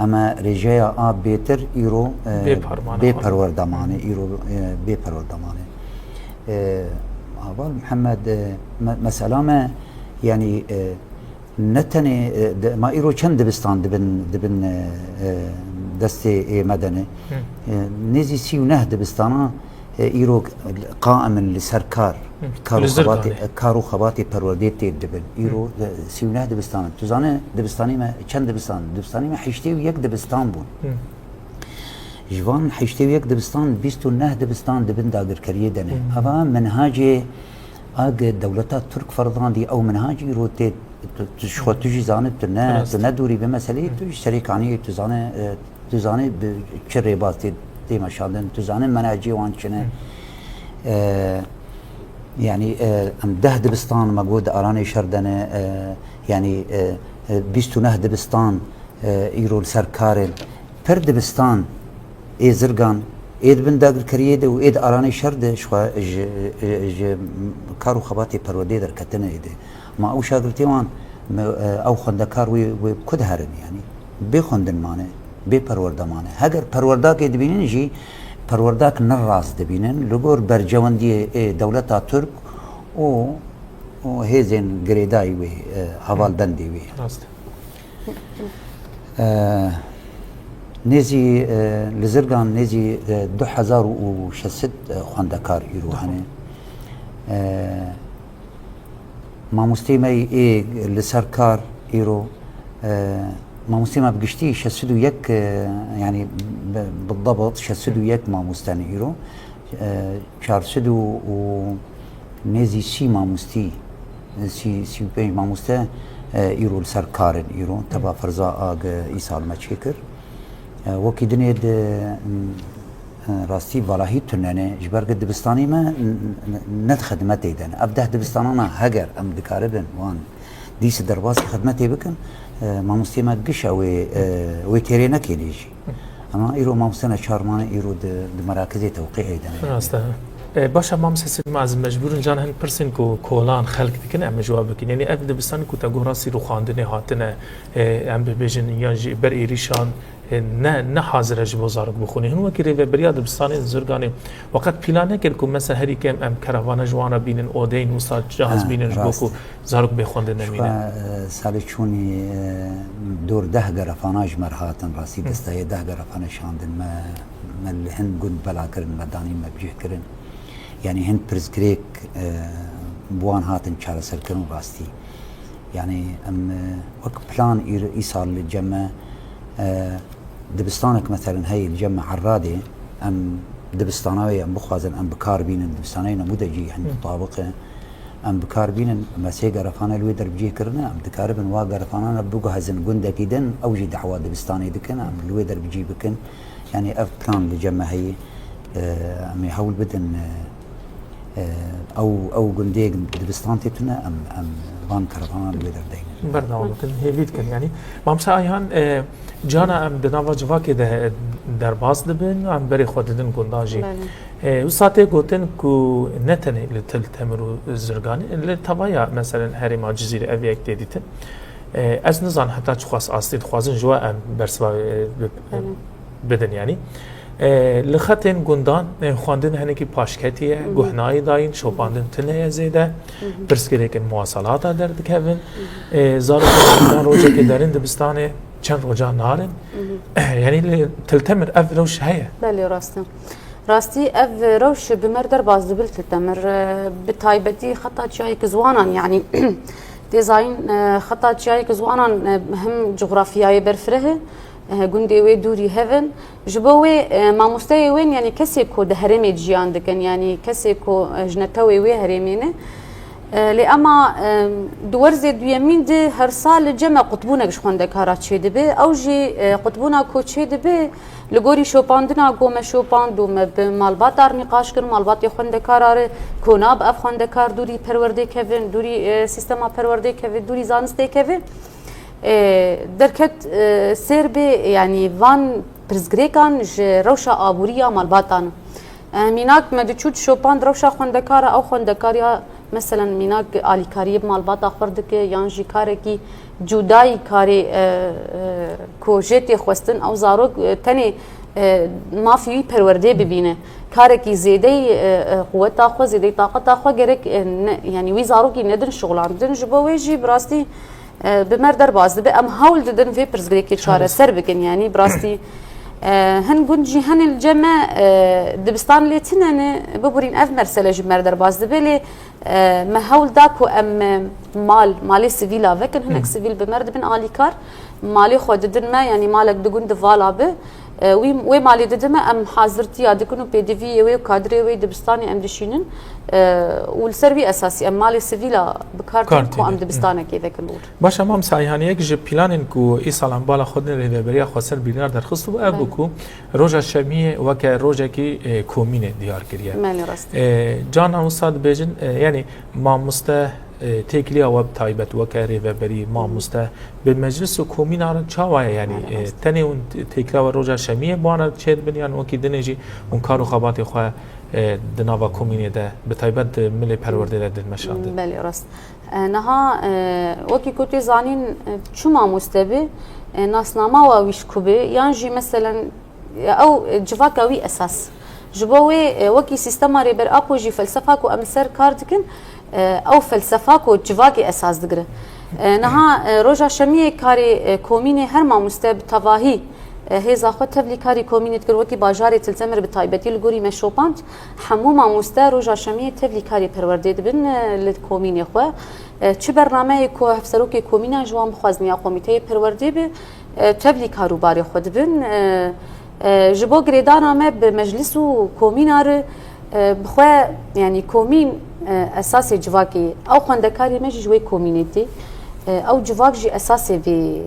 ema rêjeya a bêtir îro, e, Bê parmane bê mane. Perwerda mane, îro, e, bê perwerda mane. E, Heval Mihemed, e, me-, mesela me, yanî, e, ne tenê, e, de-, ma îro çend dibistan dibin, dibin, e, e, destê ê me de ne? Hı. E, nêzî sî û neh dibistana, e, îro qaim in li ser kar, Hı. kar û Li Zirganê. xebatê, e, kar û xebatê perwerdê tê dibin. Îro, Hı. e, sî û neh dibistan in. Tu zane dibistanê me çend dibistan? Dibistanê me heştê û yek dibistan bûn. Hı. Ji van heştê û yek dibistan, bîst û neh dibistan dibin dagirkeriyê de ne. Hı. Eva minhacê ag dewleta Tirk ferzandî, ew minhac îro tê, tu, tu ji xwe tu jî zanî, tu ne, Rast. tu ne dûrî bi meseleyê, Hı. tu ji serê kaniyê tu zanî, e, tu zanî bi çi rêbaz tê, tê meşandin, tu zanî menhecê wan çi ne. Hı. E, yanî, e, em deh dibistan me got di aranê şer de ne, e, yanî, e, e, bîst û neh dibistan, e, îro li ser kar in. Pir dibistan ê Zirgan ê dibin dagirkeriyê de û ê di aranê şer de ji xwe ji, ji kar û xebatê perwerdê derketine êdî. Ma ew şagirtê wan, me, e, ew xwendekar wê, wê bi ku diherin yanî? Bê xwendin mane, bê perwerde mane. Heger perwerdakê dibînin jî, perwerdak ne rast dibînin. Li gor bercewendiyê ê dewleta Tirk û, û hêzên girêdayî wê, e, hevalbendê wê. Rast. E, nêzî, e, li Zirgan nêzî, e, du hezar û şeş sed, e, xwendekar îro hene. E, mamostê me ê li ser kar îro, e, mamostê me bi giştî şeş sed û yek, e, yanî bi, bi debat şeş sed û yek mamoste ne îro. E, çar sed û, û nêzî sî mamostî, sî, sî û pênc mamoste, e, îro li ser kar in îro. Teva ferza ag îsal me çêkir. E, wekî dinê di, m, e, rastî valahî tune ne. Ji ber ku dibistanê me n-, n-, ne di xidmetê de ne. Ev deh dibistanana heger em dikaribin wan dîs derbasî xidmetê bikin, e, mamostê me giş ew ê, e, wê têrê nekênê jî. Ema îro mamoste neçar mane, îro di, di merakizê tewqî'ê de ne. Rast e. E, baş e, mamoste Silma, ez mecbûr in can hin pirsên ku kolan xelk dikin, em ji we bikin. Yanî ev dibistanê ku te got rastî rûxandinê hatine, e, em bibêjin, yan jî ber êrîşan, e, ne, ne hazir e ji bo zarok bixwîne. Hin wekî rêveberiya dibistanên Zirganê weqet pîlan nekir ku mesela herî kêm em kerevana ji wan re bînin, odeyên wisa cihaz Ha, bînin ji bo rast. ku zarok bê xwendin Ji nemîne. xwe, e, salê çûnî, e, dor deh gerefana ji me re hatin, rastî Hı. destayê deh gerefane şandin me, me li hin gund bela kirin, me danîn, me bi cih kirin. Yanî hin pirsgirêk, e, bi wan hatin çareserkirin rastî. Yanî em, e, wek plan îr-, îsal li cem me, e, dibistanek meselen heye li cem me Erradê, em dibistana wê em bixwazin em bi kar bînin, dibistana wê nemûde cî hin Hı. mutabiq e. Em bi kar bînin, me sê gerefane li wê der bi cih kirine, em dikaribin wa gerefanan re biguhezin gundekî din, ew jî dehwa dibistanê dikin, em li wê der bi cih bikin. Yanî ev plan li cem me heye, e, em ê hewl bidin, e, e, ew, ew gundê dibistan tê tune, em, em van gerefanan li wê der deynin. Berdewam bikin, hêvî dikin. Yanî, Mamsa Ayhan, e, cana em di nava civakê de derbas dibin, em berê xwe didin gundan jî. Belê. E, wisa tê gotin ku ne tenê li Til Temir û Zirganê, li tevaya, meselen, herêma Cizîrê ev yek tê dîtin. E, ez nizanim heta çiqas astî dixwazin ji we em bersiva, e, bi-, Belê. bidin, yanî. E, li xetên gundan, e, xwendin hinekî paşketî ye, Hı hı. guhnayî dayîn, şopandin tune ye zêde, Hı hı. pirsgirêkên muwaselata derdikevin. Hı hı. E, zarokên gundan rojekê derin dibistanê, çend roja narin. Hı hı. Yanî li Til Temir ev rewş heye. Belê, rast e. Rastî ev rewş bi me re derbas dibe li Til Temir, e, bi taybetî xeta çiyayê Kizwanan, yanî tê zayîn, e, xeta çiyayê Kizwanan, e, him cografyayê berfireh e, e, gundê wê dûrî hev in. Ji bo wê, e, mamosteyê wên, yanî kesê ku di herêmê de jiyan dikin, yanî kesê ku, e, ji netewê wê herêmê ne, E, lê ema, e, di werzê duyemîn de her sal cem e qutbûnek ji xwendekara çêdibe. Ew jî, e, qutbûna ku çêdibe, li gorî şopandina ku me şopand û me bi malbatar nîqaş kir, malbatê xwendekara re ku nab ev xwendekar dûrî perwerdê kevin, dûrî, e, sîstema perwerdê kevin, dûrî zanistê kevin. E, derket, e, sêr bê, yanî van pirsgirêkan ji rewşa aborî ya malbatan. E, mînak me diçû dişopand rewşa xwendekara, ew xwendekariya, meselen, mînak alîkariyê bi malbata xwe dike, yan jî karekî cudayî karê, e, e, ku jê tê xwestin, ew zarok, e, tenê, e, mafî wî perwerdê bibîne. Karekî zêdeyî, e, e, quweta xwe, zêdeyî taqeta xwe gerek, e, ne, yanî wî zarokî nedin şixulandin. Ji bo wê jî bi rastî, e, bi me re derbas dibe. Em hewl didin vê pirsgirêkê çareser bikin. Yanî bi rastî, e, hin gund jî hene li cem me, e, dibistan lê tune ne, biborîn ev mesele ji me re derbas dibe. Lê, e, me hewl da ku em, e, mal, malê sivîla vekin. Hinek sivîl bi me re dibin alîkar. Malê xwe didin me, yanî malek di gund di vala bi. E, wî, wê malê didin me, em hazirtiya dikin û pêdiviyê wê û kadrê wê dibistanê em dişînin. E, û li ser wî esasî em malê sivîla bi kar tînin ku em dibistanekê vekin ûr. Baş e, Mam Seyhaniyek ji planên ku îsal em bala xwe din rêveberiya xweser birînar derxist û ev bû ku roja şemiyê weke rojekî, e, komînê diyar kiriye. Belê, rast. E, canan wisa dibêjin, e, yanî mamoste, e, têkiliya we bi taybet weke rêveberî, mamoste, bi meclis û komîna re çawa ye? Yanî, e, tenê hûn t-, têkiliya we roja şemiyê bi wan re çêdibin yan wekî dinê jî hûn kar û xebatê xwe, e, di nava komînê de, bi taybet di milê perwerdê de dilmeşandin? Belê, rast. E, niha, e, wekî ku tê zanîn, e, çi mamoste be, e, nasnama we wî ji ku be, yan jî meselen, e, ew, e, civaka wî esas. Ji bo wê, e, wekî sîstema Rêber Apo jî felsefa ku em li ser kar dikin, e, ew felsefa ku civakê esas digire. E, niha, e, roja şemiyê karê, e, komînê her mamoste bi tevahî, e, hêza xwe tevlî karî komînê dikir, wekî bajarê Til Temir bi taybetî li gorî me şopand. Hemû mamoste roja şemiyê tevlî karê perwerdê dibin, e, li komînê xwe. E, çi bernameyê ku hevserokê komîna ji wan bixwazin ya komîteyê perwerdê be, e, tevlî kar û barê xwe dibin. E, e, ji bo girêdana me bi meclis û komîna re, e, bi xwe, yanî komîn, e, esasê civakê ye. Ew xwendekarê me jî ji wê komînê tê. E, ew civak jî esasê vê ye.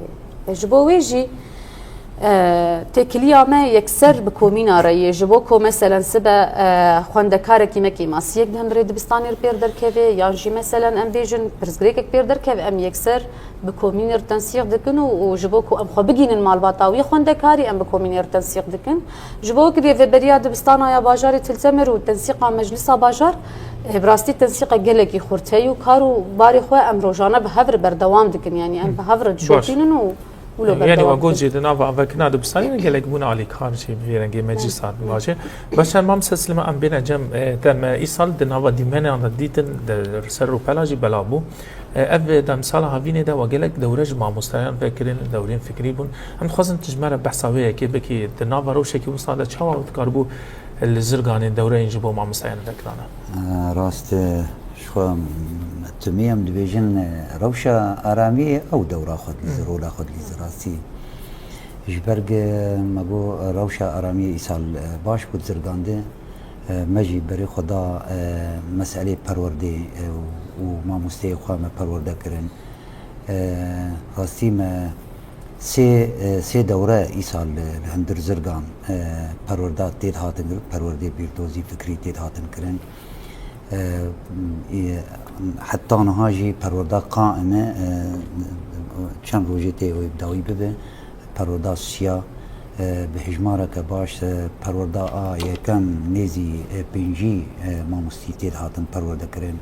E, ji bo wê jî, e, têkiliya me yekser bi komîna re ye. Ji bo ku meselen sibe, e, xwendekarekî me kêmasiyek di hundirê dibistanê re pêr derkeve, yan jî meselen em bêjin pirsgirêkek pêr derkeve, em yekser bi komînê re tensîq dikin û, û ji bo ku em xwe bigihînin malbata wî xwendekarî, em bi komînê re tensîq dikin. Ji bo ku rêveberiya dibistana ya bajarê Til Temir û tensîqa meclisa bajar, e, bi rastî tensîqa gelekî xurt heye û kar û barê xwe em rojane bi hev re berdewam dikin. Yanî em bi hev re dişopînin û wilo berdewam dikin. Yanî we got jî di nava avakirina dibistanê de gelek bûn alîkar jî bi vê rengê meclisa dibêje. Baş e, Mam Seslima, em bêne cem, e, te, me îsal di nava dîmenan de dîtin, di ser rûpela jî belav bû. E, ev demsala havînê de we gelek dewre ji mamosteyan vekirin, dewrên fikrî bûn. Em dixwazin tu ji me re behsa wê yekê bikî, di nava rewşekî wisa de çawa dikaribû li Zirganê dewreyên ji bo mamosteyan vekirana? E, rast e, ji xwe, m, timî em dibêjin, e, rewşa aramiyê ew dewra xwe dilîze, rola xwe dilîze rastî. Ji ber ku me got rewşa aramiyê îsal, e, baş bû di Zirgan de. E, me jî berê xwe da, e, meselê perwerdê, e, û, û mamosteyê xwe me perwerde kirin. E, rastî me sê, e, sê dewre îsal li, li hundir Zirgan, e, perwerda têd hatin kirin, perwerdê bîrdozî fikrî têd hatin kirin. E, e, heta niha jî perwerda qaim e, e, çend rojê tê wê bi dawî bibe. Perwerda siya, e, bi hijmareke baş, e, perwerda a yekem nêzî, e, pêncî, e, mamostî têd hatin perwerde kirin.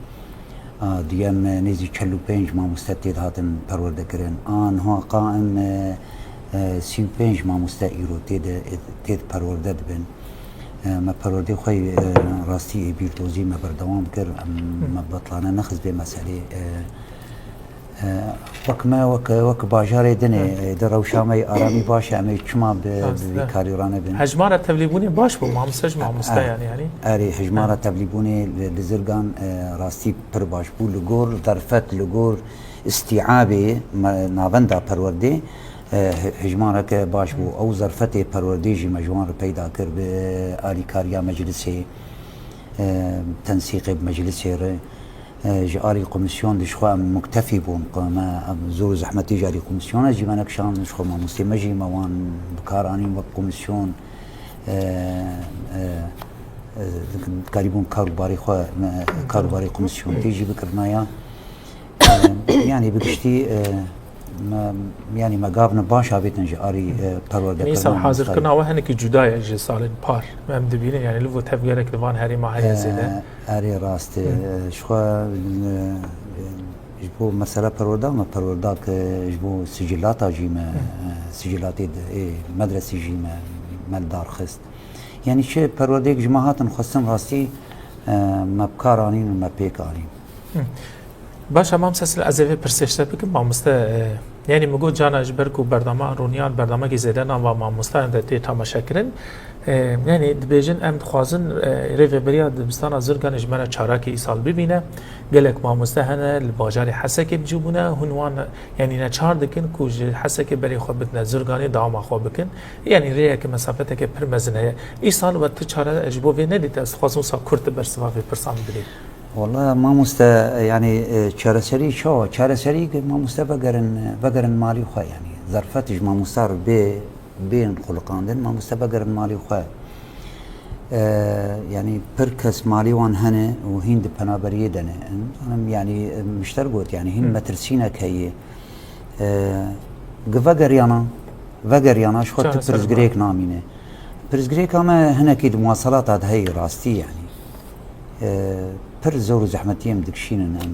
A duyem, e, nêzî çel û pênc mamoste têd hatin perwerde kirin. A niha qaim, e, e, sî û pênc mamoste îro têde, têd perwerde dibin. E, me perwerdê xwe, e, rastî ê bîrdozî me berdewam kir. Em, me betlane nexist vê meselê. E, E, wek me, wek, wek bajarê dinê, e, di rewşa me yê aramî baş e, em ê çima bi, bi vî karî ranebin? Hejmara tevlîbûnê baş bû, mamoste ji mamoste, yanî, yanî. Erê, hejmara tevlîbûnê li, li Zirgan, e, rastî pir baş bû. Li gor derfet, li gor îstîabê me, navenda perwerdê, e, he-, hejmareke baş bû. Ew zerfetê perwerdê jî me ji wan re peyda kir bi alîkariya meclisê, e, tensîqê bi meclisê re. E, ji alî komîsyon de ji xwe em muktefî bûn, ku me, em zor û zehmetî ji alî komîsyona jî me nekişand, ji xwe mamostê me jî me wan bi kar anîn wek komîsyon, e, e, e, dikarîbûn kar û barê xwe, me, kar û barê komîsyonê jî bikirina ya. E, yanî bi giştî, e, me, yanî me gavne baş avêtin ji alî, e, perwerdekirina. Yanî îsal hazirkirina we hinekî cuda ye ji salên par. Em dibînin, yanî li vo tev gelek li van herêma heye zêde. E, erê rast e. Hı. E, ji xwe, e, ji bo mesela perwerda me, perwerda ke ji bo sicilata jî me, Hı. e, sicilatê de, ê, medresî jî me, me li dar xist. Yanî çi perwerdeyek ji me hatin xwestin rastî, e, me bi kar anîn û me pêk anîn. Hı. Baş e, mamoste Selîm, ez ê vê pirsê ji te bikim, mamoste, e, yanî min got cana ji ber ku bernama rûniyan bernamekî zêde nava mamosteyan de tê temaşekirin. E, yanî dibêjin em dixwazin, e, rêveberiya dibistana Zirganê ji me re çarakê îsal bibîne. Gelek mamoste hene li bajarê Hesekê bi cî bûne, hûn wan yanî neçar dikin ku ji Hesekê berê xwe bidine Zirganê dewama xwe bikin. Yanî rêyeke mesafeteke pir mezin heye. Îsal we tu çare ji bo vê nedît, ez dixwazim wisa kurt di bersiva vê pirsan bidî. Wala mamoste, yanî, e, çareserî çawa? Çareserî ki mamoste vegerin, vegerin malî xwe, yanî zerfet ji mamoste re bê, bên xuliqandin, mamoste vegerin malî xwe. E, yanî pir kes malî wan hene û hîn di penaberiyê de ne. Em, yanî, e, mişter got, yanî hîn Hı. metirsînek heye. E, gi vegeriyana, vegeriyana ji xwe tu Çareser pirsgirêk namîne. Pirsgirêka me hinekî di muwaselata de heye rastî, yanî. E, pir zor û zehmetî em dikişînin, em,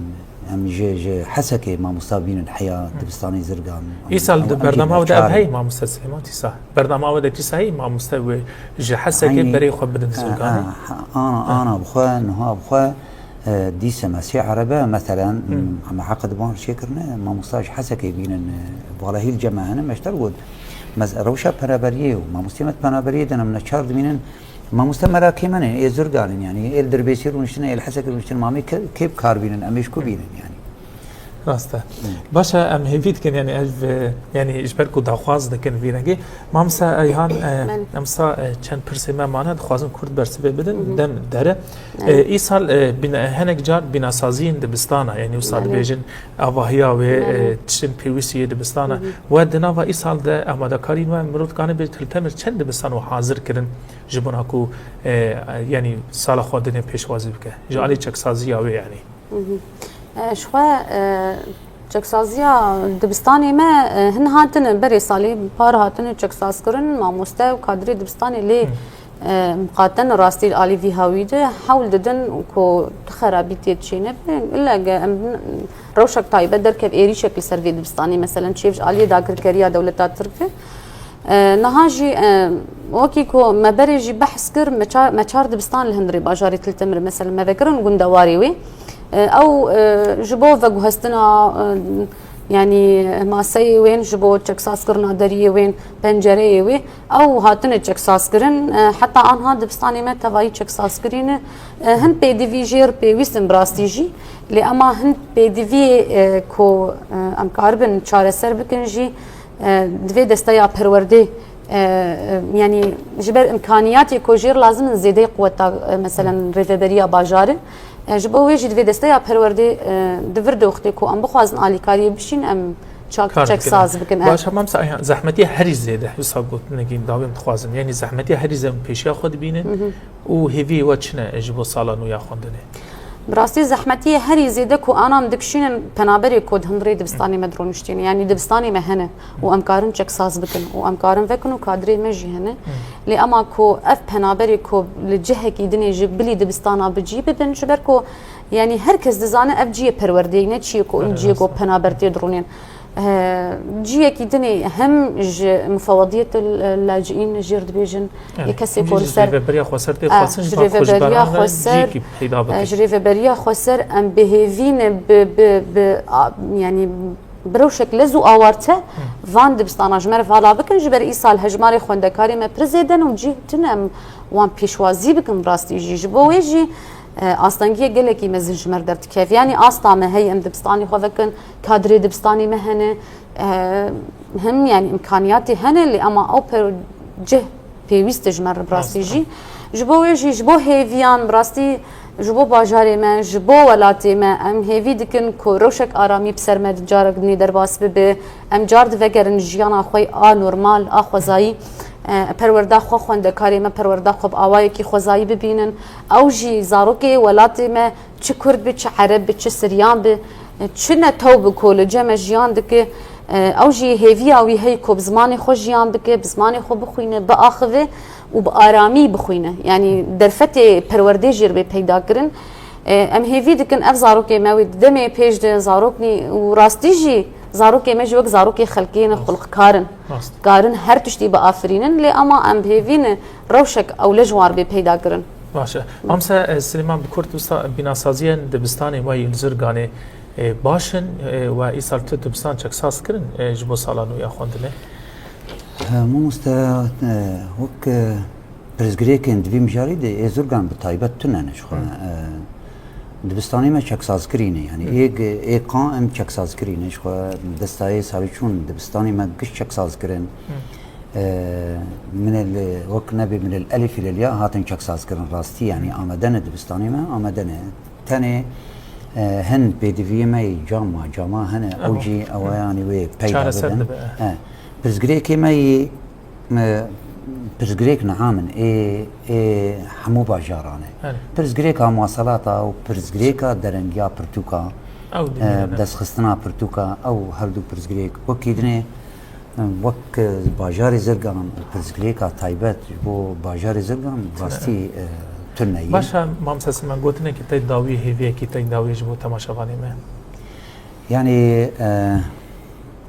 em ji, ji Hesekê mamosta bînin heya dibistanê Zirgan. Îsal di bernama we de ev heye, mamoste Silêman, dîsa? Bernama we de dîsa heye, mamoste wê ji Hesekê Eynî, berê xwe bidin e, Zirganê? E, ana, ana bi xwe, niha bi xwe, e, dîse me sê erebe, meselen, Hmm. em heqe di van çêkirine, mamosta ji Hesekê bînin, e, vala hîl cem me hene, me ji te re got. Mez-, rewşa penaberiyê û mamostê me di penaberiyê de ne, em neçar dibînin. Mamoste merakê me ne, ê Zirgan in, yanî ê li Dirbêsî rûniştine, ê li Hesekê rûniştine, ma em ê ke-, kê bi kar bînin, em ê ji ku bînin, yanî. Rast e. Hı. Baş e, em hêvî dikin, yanî ev, e, yanî ji ber ku daxwaz dikin vî rengî. Mamoste Eyhan, e, Belê. em sa, e, çend pirsê me mane, dixwazin kurt bersivê bidin, Hı hı. dem dere. Belê. E, îsal, e, bîna-, hinek car bînasaziyên dibistana, yanî wisa Belê. dibêjin avahiya wê, Belê. e, tiştên pêwîstî yê dibistana. Hı hı. We di nava îsal de amadekarî nû mirov dikane bê til temir çend dibistan û hazir kirin ji bona ku, e, yanî sala xwe dinê pêşwazî bike. Ji Hı hı. alî çeksaziya wê, yanî. Hı hı. E, ji xwe, e, çeksaziya dibistanê me, e, hin hatine berê salê par hatine çeksazkirin, mamoste û kadrê dibistanê lê, Hı. e, miqate ne rastî li alî vî hawî de hewl didin ku tu xerabî tê çêne be. Îlle ge em rewşek taybet derkev êrîşek li ser vê dibistanê, meselen çêv ji aliyê dagirkeriya dewleta Tirk ve. E, niha jî, e, wekî ku me berê jî behs kir, me ça-, me çar dibistan li hundirê bajarê Til Temir, mesela me vekirin gundewarê wê. E, ew, e, ji bo veguhestina, e, yanî maseyê wên, ji bo çeksazkirina deriyê wên, pencereyê wê, ew hatine çeksazkirin. E, heta anha dibistanê me tevayî çeksazkirî ne. E, hin pêdivî jêr pêwîst in bi rastî jî. Lê ema hin pêdiviyê, e, ku, e, em karibin çareser bikin jî, e, di vê desteya perwerdê, e, e, yanî ji ber imkaniyatê ku jêr lazim in zêdeyî quweta, e, meselen rêveberiya bajarê. E, ji bo wê jî di vê desteya perwerdê, e, di vir de wextê ku em bixwazin alîkariyê bişîn, em çak, Kar çek dikin. saz bikin. E. Baş e, mamoste Eyhan, zehmetiya herî zêde, wisa gotinekî dawî em dixwazin. Yanî zehmetiya herî zêde em pêşiya xwe dibînin Hı hı. û hêviyê we çi ne ji bo sala nû ya xwendinê? Bi rastî zehmetiyê herî zêde ku ana em dikişînin penaberê ku di hundirê dibistanê me de rûniştîne. Yanî dibistanê me hene û em karin çeksaz bikin û em karin vekin û kadrê me jî hene. Hı. Lê ema ku ev penaberê ku li cihekî dinê ji bilî dibistana bi cî bibin, ji ber ku yanî her kes dizane ev cihê perwerdeyê ne, çiyê ku Erê, cihê ku rast e. penaber tê dirûnên. Eh, ciyekî dinê hem ji mufewediyet laciîn jêr dibêjin, Evet. yê kesê Ji, ku li ji ser, rêveberiya xweser tê eh, xwestin, ji ji ber rêveberiya xweserana ve xweser, ciyekî peyda eh, bikin. ji rêveberiya xweser em bi hêvî ne, bi, bi, bi, a, yanî bi rewşek lez û awarte Hı. van dibistana ji me re vala bikin, ji ber îsal hejmarê xwendekarê me pir zêde ne û cih tune em wan pêşwazî bikin rastî jî. Ji bo wê jî, eh, astengiyê gelekî mezin ji me re derdikeve. Yanî asta me heye em dibistanê xwe vekin, kadrê dibistanê me hene, e, hem, yanî, îmkaniyatê hene, lê ema ew per cih pêwîst e ji me re bi rastî Rast e. jî. Ji bo wê jî, ji bo hêviyan bi rastî, Ji bo bajarê me, ji bo welatê me, em hêvî dikin ku rewşek aramî bi ser me di carek dinê derbas bibe. Em car divegerin jiyana xwe a normal, a xwezayî. E, perwerda xwe, xwendekarê me perwerda xwe bi awayekî xwezayî bibînin. Ew jî zarokê welatê me, çi kurd bi, çi ereb bi, çi siryan bi, çi netew bi ku li cem me jiyan dike, e, ew jî hêviya wî heye ku bi zimanê xwe jiyan bike, bi zimanê xwe bixwîne, biaxive û bi aramî bixwîne. Yanî derfetê perwerdê jê re bê peyda kirin. E, em hêvî dikin ev zarokê me wê di demê pêş de zarok nî û rastî jî zarokê me jî wek zarokê xelkê ne, xulqkar in. Rast. Karin her tiştî biafirînin, lê ama em bi hêvî ne rewşek ewle ji wan re bê peyda kirin. Baş e. Mamse, e, Silêman, bi kurt wisa bînasaziyên dibistanê we yên Zirganê, e, baş in, e, we îsal tu dibistan çeksaz kirin, e, ji bo sala nû ya xwendinê? E, mamoste, e, wek, e, pirsgirêkên di vî mijarî de ê Zirgan bi taybet tune ne ji xwe. Hı. E, dibistanê me çeksazkirî ne, yanî Hı. êk, ê qaim çeksazkirî ne ji xwe. Destayê Salîçûn dibistanê me giş çeksaz kirin. Hı. E, min el, wek nebê min el elif ile el ya hatin çeksaz kirin rastî, yanî amade ne dibistanê me, amade ne. Tenê, e, hin pêdiviyê me yê cama, cama hene, ew Eho. jî ew Hı. yanî wê peyda Çareser bibin. dibe, e. He. Pirsgirêkê me yê, e, pirsgirêk niha min ê, ê hemû bajaran e. Belê. Pirsgirêka muwaselata û pirsgirêka derengiya pirtûka, Ew e, dimîne, ne? destxistina pirtûka, ew her du pirsgirêk wekî dinê. Wek bajarê Zirgan û pirsgirêka taybet ji bo bajarê Zirgan rastî, e, tune ye. Baş e, Mam Sesin, me gotinekî tey dawî, hêviyekî tey dawî ji bo temaşevanê me. Yanî, e,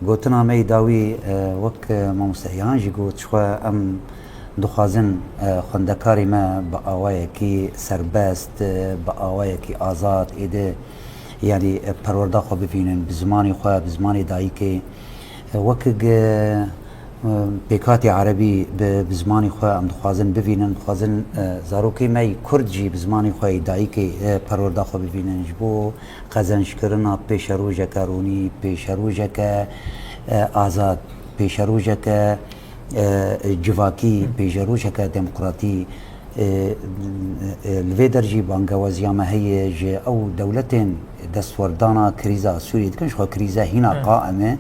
gotina me yê dawî, e, wek, e, mamoste Ehan jî got, ji xwe em dixwazin, e, xwendekarê me bi awayekî serbest, e, bi awayekî azad êdî, yanî, e, perwerda xwe bibînin, bi zimanê xwe, bi zimanê dayikê. Wekî, e, pêkhatî erebî bi, bi zimanê xwe em dixwazin bivînin, dixwazin, e, zarokê me yî kurd jî bi zimanê xwe yî dayikê, e, perwerda xwe bivînin. Ji bo qezençkirina pêşerojeke ronî, pêşerojeke, e, azad, pêşerojeke, e, civakî, pêşerojeke demokratî, E, e, li vê der jî bangewaziya me heye ji ew dewletên destwerdana krîza Sûriyê dikin, ji xwe krîze hîna Hı. qaim e,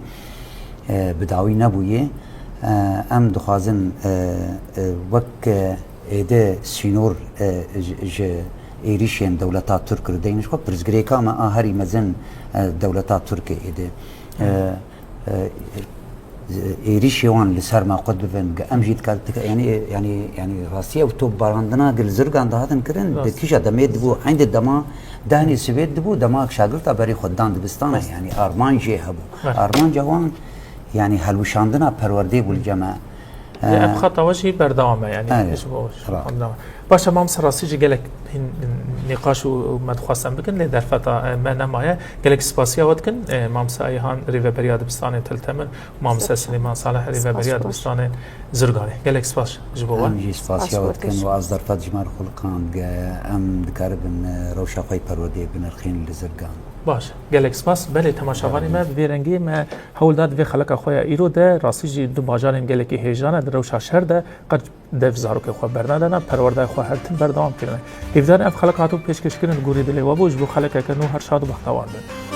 e, bi dawî nebûye. E, em dixwazin, e, e, wek, e, êdî sînor, e, ji, ji êrîşên dewleta Tirk re deynin, ji xwe pirsgirêka me a herî mezin, e, dewleta Tirk e êdî. E, Hı. e, êrîşê wan li ser me qut bibin, em jî dikar-, dikar-, yanî, yanî, yanî rastî ew topbarandina li Zirgan dihatin kirin, di Rast. kîja demê dibû, eynî dema dehnê sibêt dibû, dema şagirta berê xwe dan dibistana, Rast. yanî armanc jê hebû. Rast. Armanca wan, yanî helwişandina perwerdê bû li cem me. Lê ev xeta we jî berdewam e, yanî Evet. ji bo Ra. berdewam. Baş e, Mamse, rastî jî gelek hîn nîqaş û, û me dixwest em bikin, lê derfeta, e, me nemaye. Gelek spasiya we dikin, e, Mamse Eyhan, rêveberiya dibistanê Til Temin, û Mamse Spas. Silêman Salih, rêveberiya Spas, baş. dibistanê Zirganê. Gelek spas ji bo we. Em jî spasiya Spas, we dikin baş. û ez derfet ji me re xuliqand, ge em dikaribin, e, rewşa xwe yê perwerdeyê binirxîn li Zirgan. Baş, gelek spas. Belê, temaşevanê me, bi vê rengî me hewl da di vê xeleka xwe ya îro de, rastî jî du bajarên gelekî hêja ne di rewşa şer de, qet dev zarokê xwe bernadana, perwerdayê xwe her tim berdewam kirine. Hêvdar ev xelek hatibû pêşkêşkirin, li gorî dilê we bû, ji bo xelekeke nû her şad û bextewar bin.